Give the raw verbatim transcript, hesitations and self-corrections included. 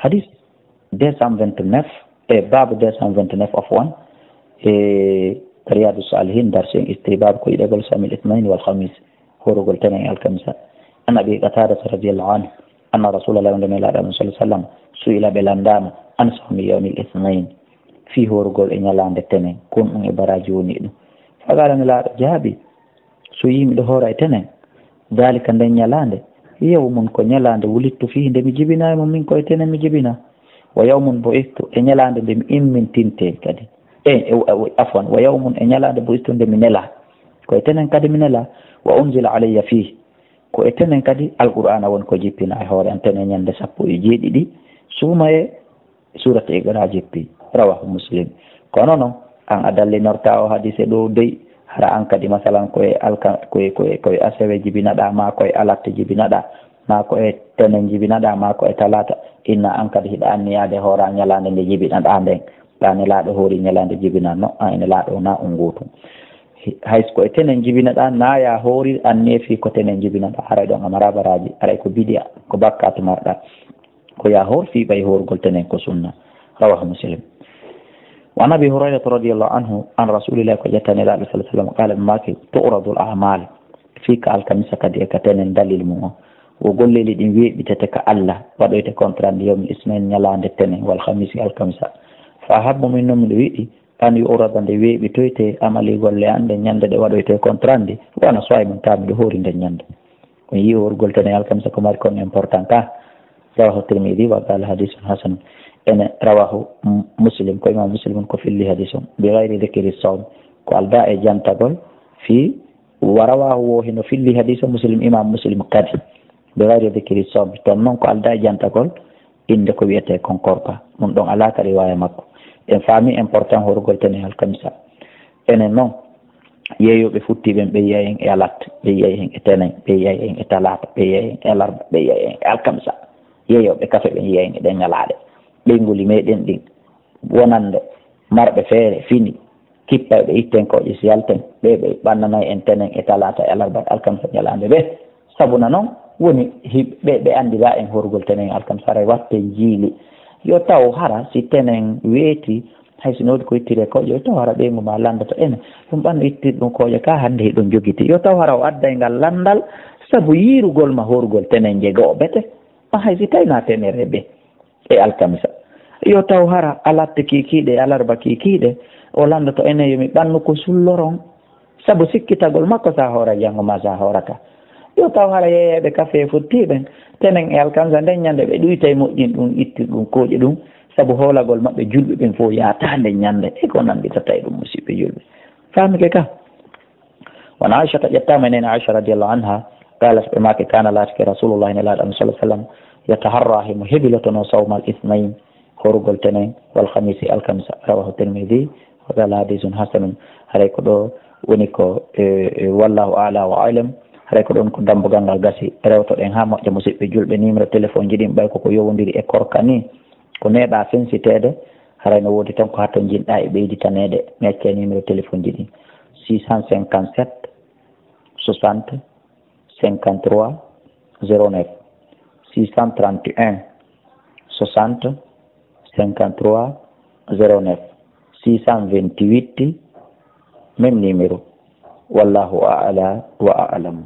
Hadis deux cent vingt-neuf, e baabu deux cent vingt-neuf, afwan, e Riyadu Salihin, darsi en isti baabu ko yiɗegol sawmil isnayn wal khamis, horugol tenen e alkamisa. An Abi Qatada radiyallahu anhu, anna Rasulallah, wonde Nelaaɗo Allah sallallahu alaihi wasallam, su'ila, ɓe landaama, an sawmi yawmil isnayn, fii horugol e ñalaande tenen, kon ɗum e baraaji woni ɗum. Fa qala, Nelaaɗo jaabi, so yii miɗo hoora e tenen, dalika nden ñalaande, yawmun ko ñalaande, wulittu fii nde mi jibinaa e mum, min ko e tenen mi jibinaa. Wa yawmun bu'istu, e ñalaande nde mi immintinte kadi. E, e, e, afwan, wa yawmun, e ñalaande bu'istu nde mi nelaa. Ko e tenen kadi mi nelaa. Wa unzila alayya fii. Ko e tenen kadi Alqur'aana woni ko jippina e hoore an, tenen ñande sappo e jeeɗiɗi. Suuma e Suurat Iqra jippi. Rawahu Muslim. Kono non, an a dallinorta o hadise ɗo dey, hara an kadi masalan ko e alka-, ko e, ko e, ko e asewe jibinaɗa, ma ko e alatte jibinaɗa, ma ko e tenen jibinaɗa, ma ko e talata. Inna an kadi hiɗa anniyaade hoora ñalaande nde jibinaɗa nden. Ɗa Nelaaɗo hoori ñalaande jibina no, an e Nelaaɗo na on gootum. Hi-, hay so ko e tenen jibinaɗa, na ya hoori anniye fii ko tenen jibinaɗa, haray ɗon a mara baraaji, haray ko bidi'a, ko bakkaatu marɗa. Ko ya hoor fii ɓay hoorgol tenen ko sunna. Rawahu Muslim. Wa an Abi Hurayrata radiyallahu anhu, an Rasulillahi, ko ƴetta Nelaaɗo sallallahu alaihi wasallam, qala, ɓe maaki, tu'radul a'mal, fii ka alkamisa kadi e ka tenen dalil mum on. Wo golleeli ɗin weeɓitete ka Allah, waɗoyte contrat ndi yawmil isnayn ñalaande tenen, wal khamisi alkamisa. Fa ahabbu, min non miɗo yiɗi, an yu'rada, nde weeɓitoyte, amali, golle an ɗen ñande ɗe waɗoyte contrat ndi, wa ana saimun, tawa miɗo hoori nden ñande. On yii horgol tenen alkamisa ko mari kon important ka. Rawahu Tirmidhi wa qala hadithun hasan. Ene rawahu M-, Muslim, ko Imam Muslim ko filli hadis on. Bi ghayri dhikri sawm, ko alda e jantagol fii wa rawahu wo hino filli hadis on Muslim, Imam Muslim kadi. Bi ghayri dhikri sawm, ton non ko alda e jantagol innde ko wiyetee kon korka. Ɗum ɗon alaa ka riwaaya makko. En faami important horugol tenen alkamisa. Enen non, yeeyooɓe futti ɓen, ɓe yiyay en e alatte, ɓe yiyay en e tenen, ɓe yiyay en e talaata, ɓe yiyay en e alarba, ɓe yiyay en e alkamisa. Yeeyooɓe kafe ɓen yiyay en e ɗen ñalaaɗe. Ɓeynguli meɗen ɗin, wonande marɓe feere fini, kippayɓe itten kooƴe si yalten, ɓe ɓe ɓannanay en tenen e talaata e alarba e alkamisa ñalaande ɓe. Sabuna non woni hi-, ɓe, ɓe anndiraa en horugol tenen alkamisa, haray watten jiili. Yo taw hara si tenen weeti, hay si no woodi ko ittire kooƴe, yo taw hara ɓeyngu ma lanndoto ene, ɗum ɓanno ittir ɗum kooƴe ka hannde hiɗon jogiti. Yo taw hara o adday ngal lanndal sabu yiirugol ma horugol tenen je go'o bete. Ma hay si tawi na tenere ɓe. E alkamisa. Yo taw hara alatte kiikiiɗe e alarba kiikiiɗe, o lanndoto ene yo mi ɓannu ko sulloron, sabu sikkitagol makko sa hoora janngo ma sa hoorata. Yo taw hara yeeyayɓe kafe e futti ɓen, tenen e alkamisa nden ñande ɓe ɗuytay moƴƴin ɗum, ittir ɗum, kooƴe ɗum, sabu hoolagol maɓɓe julɓe ɓen fof yaata nden ñande, e ko nannditata e ɗum, musiɓɓe julɓe. Faamike ka? Wa an Aishata, ƴettaama e neene Aisha radiyallahu anha, qalat, ɓe maaki, kana, laatike Rasulullah, Nelaaɗo Allah sallallahu alaihi wasallam, yataharra, himo hebilotono sawmal isnayn, horugol tenen, wal khamisi, alkamisa. Rawahu Tirmidhi, wa qala hadithun hasanun. Haray ko ɗo woni ko, e, e, wallahu a'la wa a'lam. Haray ko ɗon ko dambugal ngal gasi. Rewtoɗen haa moƴƴa, musiɓɓe julɓe, numéro téléphone ji ɗin ɓay ko ko yowondiri e korka ni. Ko neeɓa fensiteede, haray no woodi ton ko hatto njiɗɗa e ɓeyditaneede, mi accay numéro téléphone ji ɗin, six cent cinquante-sept soixante cinquante-trois zéro neuf, six cent trente et un soixante cinquante-trois zéro neuf, six cent vingt-huit, même numéro. Wallahu a'la wa a'lam.